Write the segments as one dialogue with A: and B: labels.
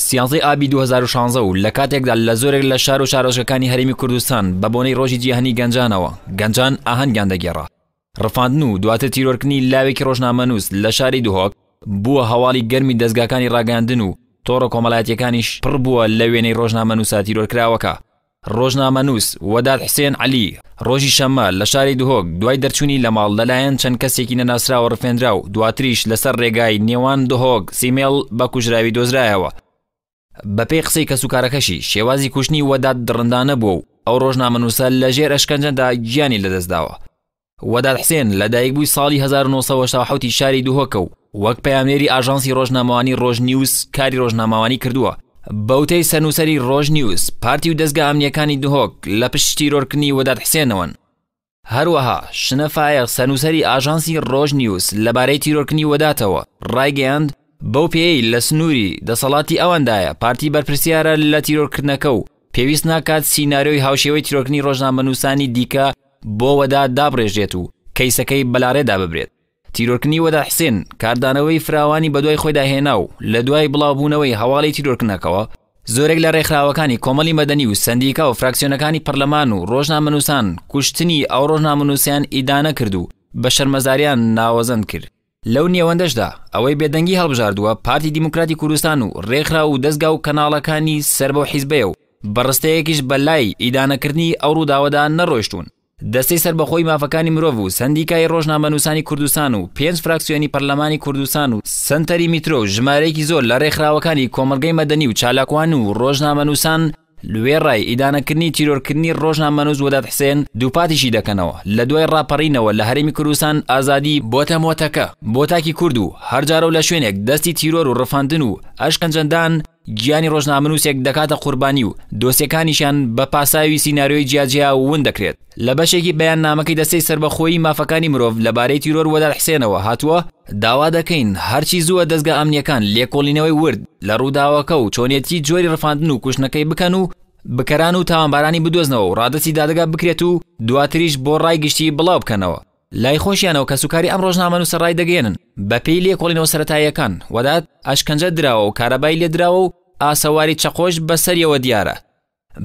A: سیانزەی ئابی 2016 و لە کاتێکدا لە زۆرێک لە شار و شارۆچکەکانی هەرێمی کوردستان بە بۆنەی ڕۆژی جیهانی گەنجانەوە گەنجان ئاهەنگیان دەگێڕا، ڕفاندن و دواتر تیرۆرکردنی لاوێکی ڕۆژنامەنووس لە شاری دهۆک بووە هەواڵی گەرمی دەزگاکانی ڕاگەیاندن و تۆڕە کۆمەڵایەتییەکانیش پڕ بووە لە وێنەی ڕۆژنامەنووسە تیرۆرکراوەکە. ڕۆژنامەنووس وەدات حسێن عەلی ڕۆژی شەممە لە شاری دهۆک دوای دەرچوونی لە ماڵ لەلایەن چەند کەسێکی نەناسراوە ڕفێندرا و دواتریش لەسەر ڕێگای نێوان دهۆک سیمێڵ بە کوژراوی دۆزرایەوە. بەپێی قسەی کەسوکارەکەشی شێوازی کوشتنی وەدات دڕندانە بووە و ئەو ڕۆژنامەنووسە لەژێر ئەشکەنجەدا گیانی لەدەستداوە. وەدات حسێن لەدایکبووی ساڵی 1987 ی شاری دهۆکە و وەک پەیامنێری ئاژانسی ڕۆژنامەوانی ڕۆژ نیوز کاری ڕۆژنامەوانی کردووە. بەوتەی سەرنووسەری ڕۆژ نیوز، پارتی و دەزگا ئەمنییەکانی دهۆک لە پشت تیرۆرکردنی وەدات حسێنەوەن. هەروەها شنە فایەق سەرنووسەری ئاژانسی ڕۆژ نیوز لەبارەی تیرۆرکردنی وەداتەوە ڕایگەیاند، بەو پێیەی لە سنووری دەسەڵاتی ئەواندایە، پارتی بەرپرسیارە لە تیرۆرکردنەکە و پێویست ناکات سیناریۆی هاوشێوەی تیرۆرکردنی ڕۆژنامەنووسانی دیکە بۆ وەدات دابڕێژرێت و کەیسەکەی بەلاڕێدا ببرێت. تیرۆرکردنی وەدات حسێن کاردانەوەی فراوانی بەدوای خۆیدا هێنا و لە دوای بڵاوبوونەوەی هەواڵی تیرۆرکردنەکەوە، زۆرێک لە ڕێکخراوەکانی کۆمەڵی مەدەنی و سەندیکا و فراکسیۆنەکانی پەرلەمان و ڕۆژنامەنووسان کوشتنی ئەو ڕۆژنامەنووسەیان ئیدانە کرد و بە شەرمەزاریان ناوەزەند کرد. لەو نێوەندەشدا ئەوەی بێدەنگی هەڵبژاردووە پارتی دیموکراتی کوردستان و ڕێکخراو و دەزگا و کەناڵەکانی سەر بەو حیزبەیە و بە ڕستەیەکیش بە لای ئیدانەکردنی ئەو ڕووداوەدا نەڕۆیشتوون. دەستەی سەربەخۆی مافەکانی مرۆڤ و سەندیکای ڕۆژنامەنووسانی کوردستان و پێنج فراکسیۆنی پەرلەمانی کوردستان و سەنتەری میترۆ و ژمارەیەکی زۆر لە ڕێکخراوەکانی کۆمەڵگەی مەدەنی و چالاکوان و ڕۆژنامەنووسان وێڕای ئیدانەکردنی تیرۆرکردنی ڕۆژنامەنووس وەدات حسێن دووپاتیشی دەکەنەوە لە دوای ڕاپەڕینەوە لە هەرێمی کوردستان ئازادی بۆتە مۆتەکە بۆ تاکی کورد و هەر جارەو لە شوێنێک دەستی تیرۆر و ڕفاندن و ئەشکەنجەدان گیانی ڕۆژنامەنووسێک دەکاتە قوربانی و دۆسیەکانیشیان بە پاساوی سیناریۆی جیاجیا ون دەکرێت. لە بەشێکی بەیاننامەکەی دەستەی سەربەخۆی مافەکانی مرۆڤ لەبارەی تیرۆر وەدات حسێنەوە هاتووە، داوا دەکەین هەرچی زووە دەزگا ئەمنییەکان لێکۆڵینەوەی ورد لە ڕووداوەکە و چۆنیەتی جۆری ڕفاندن و کوشتنەکەی بکەن و بکەران و تاوانبارانی بدۆزنەوە و ڕادەستی دادگا بکرێت و دواتریش بۆ ڕای گشتی بڵاو بکەنەوە. لای خۆشیانەوە کەسوکاری ئەم ڕۆژنامەنووسە ڕایدەگەیەنن، بەپێی لێکۆڵینەوە سەرەتاییەکان، وەدات ئەشکەنجە دراوە و کارەبای لێدراوە و ئاسەواری چەقۆش بەسەریەوە دیارە.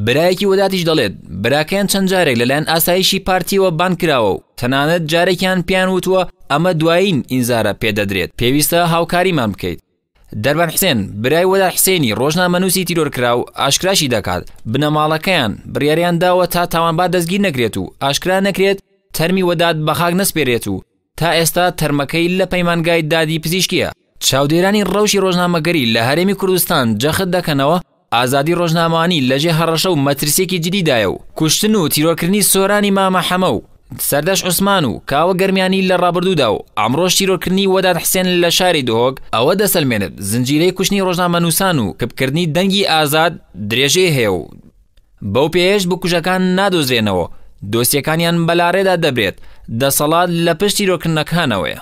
A: برایەکی وەداتیش دەڵێت، براکەیان چەند جارێک لەلایەن ئاسایشی پارتییەوە بانگ کراوە و تەنانەت جارێکیان پێیان وتووە ئەمە دوایین ئینزارە پێدەدرێت، پێویستە هاوکاریمان بکەیت. دەربەند حسێن، برای وەدات حسێنی ڕۆژنامەنووسی تیرۆرکراو ئاشکراشی دەکات، بنەماڵەکەیان بڕیاریان داوە تا تاوانبار دەستگیر نەکرێت و ئاشکرا نەکرێت تەرمی وەدات بەخاک نەسپێرێت و تا ئێستا تەرمەکەی لە پەیمانگای دادی پزیشکییە. چاودێرانی ڕەوشی ڕۆژنامەگەری لە هەرێمی کوردستان جەخت دەکەنەوە، ئازادی ڕۆژنامەوانی لەژێر هەڕەشە و مەترسییەکی جدیدایە و کوشتن و تیرۆرکردنی سۆرانی مامە حەمە و سەردەشت عوسمان و کاوە گەرمیانی لە ڕابردوودا و ئەمڕۆش تیرۆرکردنی وەدات حسێن لە شاری دهۆک ئەوە دەسەلمێنێت زنجیرەی کوشتنی ڕۆژنامەنووسان و کپکردنی دەنگی ئازاد درێژەی هەیە و بەو پێیەش بکوژەکان نادۆزرێنەوە دۆسیەکانیان بەلاڕێدا دەبرێت دەسەڵات لە پشت تیرۆرکردنەکانەوەیە.